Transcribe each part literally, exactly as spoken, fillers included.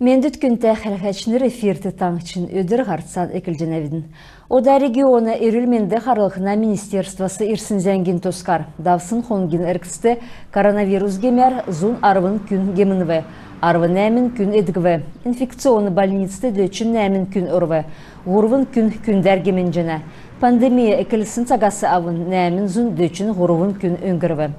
Мендвт, күндтә хәләһәчнр! Эфирт «Таңһчин өдр» һарцан эклҗәнәвидн. Ода региона эрүл-менд харлһна министерствас ирсн зәңгин тускар. Давсн хонгин эргцд коронавирус гемәр зун арвн күн гемнв, арвн нәәмн күн эдгв. Инфекционн больницд дөчн нәәмн күн орв, һурвн күн күндәр гемнҗәнә. Пандемия эклсн цагас авн нәәмн зун дөчн һурвн күн өңгрв.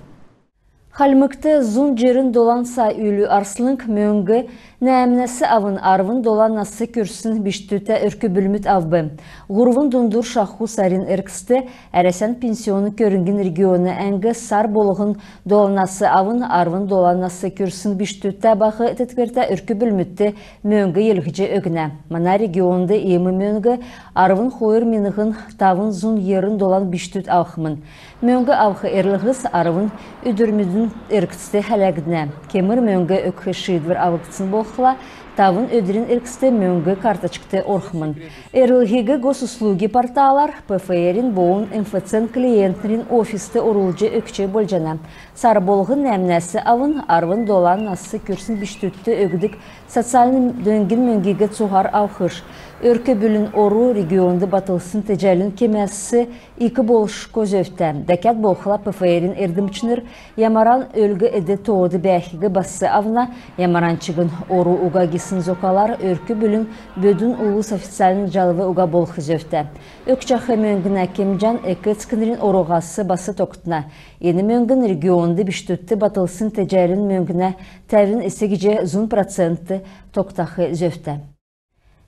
Хальмгт зун җирн долан сай үлү арслң мөңг нәәмнәс авн арвн долан нас күрсн бичкдүдтә өрк-бүлмүд авв. Һурвн дундур шаху сарин эргцд Әрәсән Пенсионн көрңгин региона әңг сар болһн долан нас авн арвн долан нас күрсн бичкдүдтә баһ тетквртә өрк-бүлмүдт мөңг йилһҗ өгнә. Мана регионд иим мөңг арвн хойр миңһн тавн зун йирн долан бичкдүд авхмн. Мөңг авх эрлһс арвн өдрмүдин эргцд хәләгднә. Кемр мөңг өгх шиидвр авгдсн болхла, тавн өдрин эргцд мөңг карточкд орхмн. Эрлһиг Госуслуги порталар, ПФР-ин болн МФЦ-н клиентнрин офист орулҗ өгч болҗана. Сар болһн нәәмнәс авн арвн долан нас күрсн бичкдүдт өгдг социальн дөңгин мөңгиг цуһар авхш. Өрк-бүлин ору регионд батлсн теҗәлин кемәс ик болшго зөвтә. Дәкәд болхла ПФР-ин эрдмчнр ямаран өлг-эд тоод бәәхиг бас авна, ямаран чигн ору уга гисн зокалар өрк-бүлин бөдүн улс официальн җалв уга болх зөвтә. Өгчәх мөңгнә кемҗән эк-эцкнрин оруһас бас тогтна. Эн мөңгн регионд бичкдүдт батлсн теҗәлин мөңгнә тәвн эс гиҗ зун процентд тогтах зөвтә.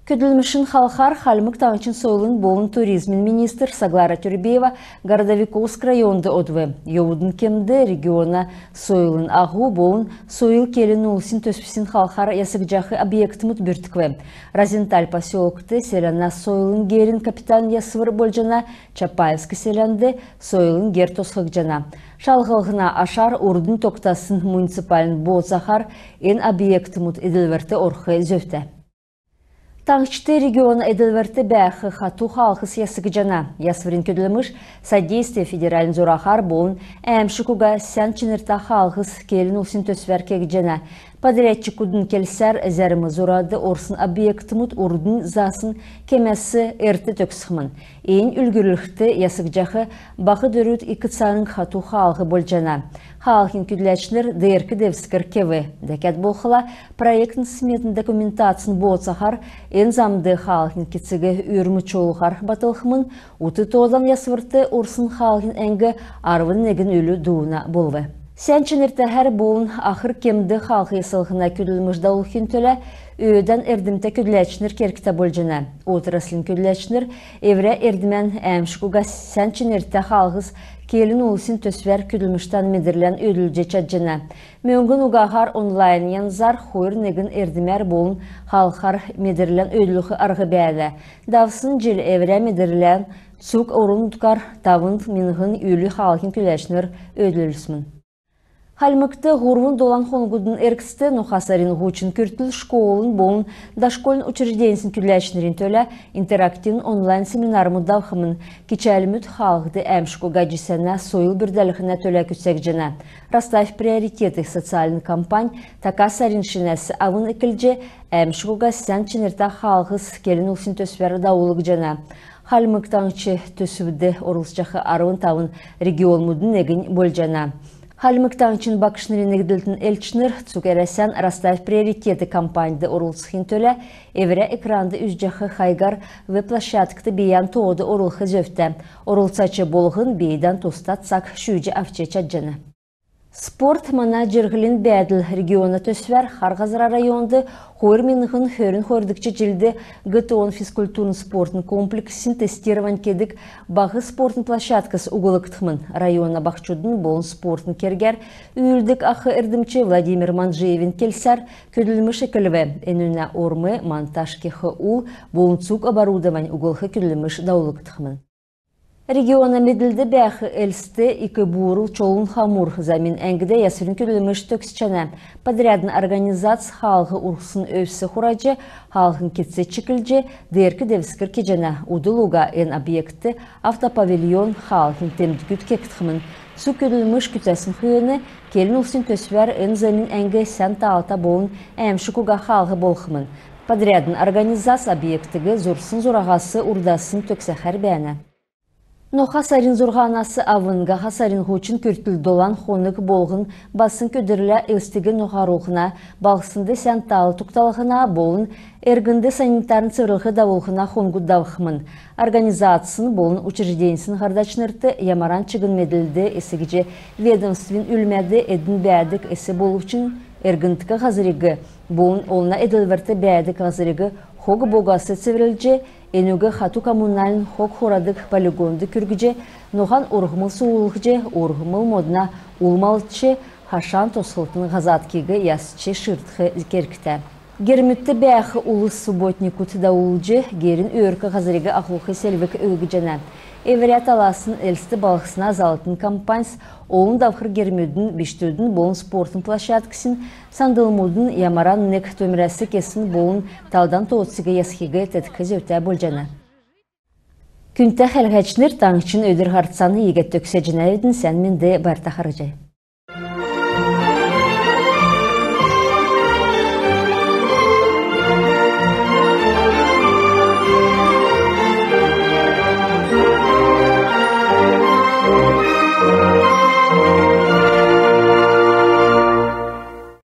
Көдлмшин халхар Хальмг Таңһчин сойлын болн туризмин министр Саглара Тюрбеева Городовиковск районд одв. Йовудын кемд региона сойлын аһу болн сойл келн улсин төсвсин халхар ясгдҗах объектмуд бүрткв. Розенталь поселкт селәнә сойлын герин капитальн ясвр болҗана, Чапаевск селәнд сойлын гер тосхгдҗана. Шалһлһна ашар урднь тогтасн муниципальн бооцаһар эн объектмуд эдлврт орх зөвтә. Таңһчд региона эдлврт бәәх хату хаалһс ясгдҗана. Ясврин көдлмш «Содействие» федеральн зураһар болн «Әәмшг уга сән чинртә хаалһс» келн улсин төсвәр кегдҗәнә. Подрядчикудын келсәр, зәрм зурад орсн объектмуд урднь заасн кемәс эрт төгсхмн. Эн үлгүрлхд, ясгдҗах Баһ Дөрвд — Ик Цаң — хату хаалһ болҗана. Хаалһин көдләчнр деерк девскр кев. Дәкәд болхла, проектн-сметн документацин бооцаһар эн замд хаалһин кециг үүрмҗ олхар батлхмн. Ут тоодан ясврт орсн хаалһин әңг арвн негн үлү дууна болв. Сән чинртәһәр болн ахр кемд хаалһ яслһна көдлмш давулхин төлә өөдән эрдмтә көдләчнр кергтә болҗана. Отраслин көдләчнр эврә эрдмән «Әәмшг уга сән чинртә хаалһс» келн улсин төсвәр көдлмштән медрлән өөдлүлҗ чадҗана. Мөңгн угаһар онлайн янзар хойр негн эрдмәр болн хаалһар медрлән өөдлүлх арһ бәәнә. Давсн җил эврә медрлән цуг орн-нутгар тавн миңһн үлү хаалһин көдләчнр өөдлүлсмн. Хальмгт һурвн долан хонгудын эргцд ноха сарин һучн күртл школын болн дошкольн учрежденьсин көдләчнрин төлә интерактивн онлайн семинармуд давхмн. Кичәлмүд хаалһд әәмшг уга җисәнә сойл бүрдәлһнә төлә күцәгдҗәнә. «Расставь приоритеты» социальн кампань така сарин шинәс авн эклҗ, «Әәмшг уга сән чинртә хаалһс» келн улсин төсвәр давулгдҗана. Хальмг Таңһч төсвд орлцҗах арвн тавн регионмудын негнь болҗана. Хальмг Таңһчин багшнрин негдлтин элчнр цуг Әрәсән «Расставь приоритеты» кампаньд орлцхин төлә эврә экранд үзҗәх хайгар веб-площадкд бийән тоод орулх зөвтә. Орлцач болһн бийдән туста цаг шүүҗ авч чадҗана. «Спорт — мана җирһлин бәәдл» региона төсвәр Хар Һазра районд хойр миңһн хөрн хойрдгч җилд ГТО-н физкультурн-спортн комплексин тестировань кедг баһ спортн площадкс углгдхмн. Района баһчудын болн спортн кергәр үүлддг ах эрдмч Владимир Манджиевин келсәр, көдлмш эклв. Энүнә орм, монтаж кех ул болн цуг оборудовань углх көдлмш давулгдхмн. Региона медлд бәәх Элстд Ик Буурл чолун хамур замин әңгд ясврин көдлмш төгсчәнә. Подрядн организац хаалһ урһсн өвс хураҗ, хаалһин кец чиклҗ, деерк девскр кеҗәнә. Удл уга эн объектд автопавильон, хаалһин темдгүд кегдхмн. Цуг көдлмш күцәсн хөөн келн улсин төсвәр эн зәмин әңг сән таалта болн әәмшг уга хаалһ болхмн. Подрядн организац объектиг зурсн зураһас урдаснь төгсәхәр бәәнә. Ноха сарин зурһанас авн һаха сарин һучн күртл долан хонг болһн басң өдрлә Элстиг ноһарулһна, балһснд сән таал тогталһна болн эргнд санитарн цеврлһ давулһна хонгуд давхмн. Организацсин болн учрежденьсин һардачнрт ямаран чигн медлд эс гиҗ ведомствин үлмәд эдн бәәдг эс болвчн эргндк һазриг болн олна эдлврт бәәдг һазриг хог-богас цеврлҗ, энүг хату-коммунальн хог хурадг полигонд күргҗ, ноһан урһмл суулһҗ, урһмл модна ул малтҗ, хашан тосхлтын һазадкиг ясч ширдх кергтә. Гермүдт бәәх улс субботникүд давулҗ, герин өөрк һазриг ахлх селвг өггҗәнә. Эврә таласн Элст балһсна заллтын компаньс олн давхр гермүдин, бичкдүдин болн спортын площадксин, сандлмудын ямаран нег төмрәс кесн болн талдан тооциг ясхиг теткх зөвтә болҗана. Күндтә хәләһәчнр, таңһчин өдр һарцан иигәд төгсәҗәнәвидн. Сән менд, байрта харһий.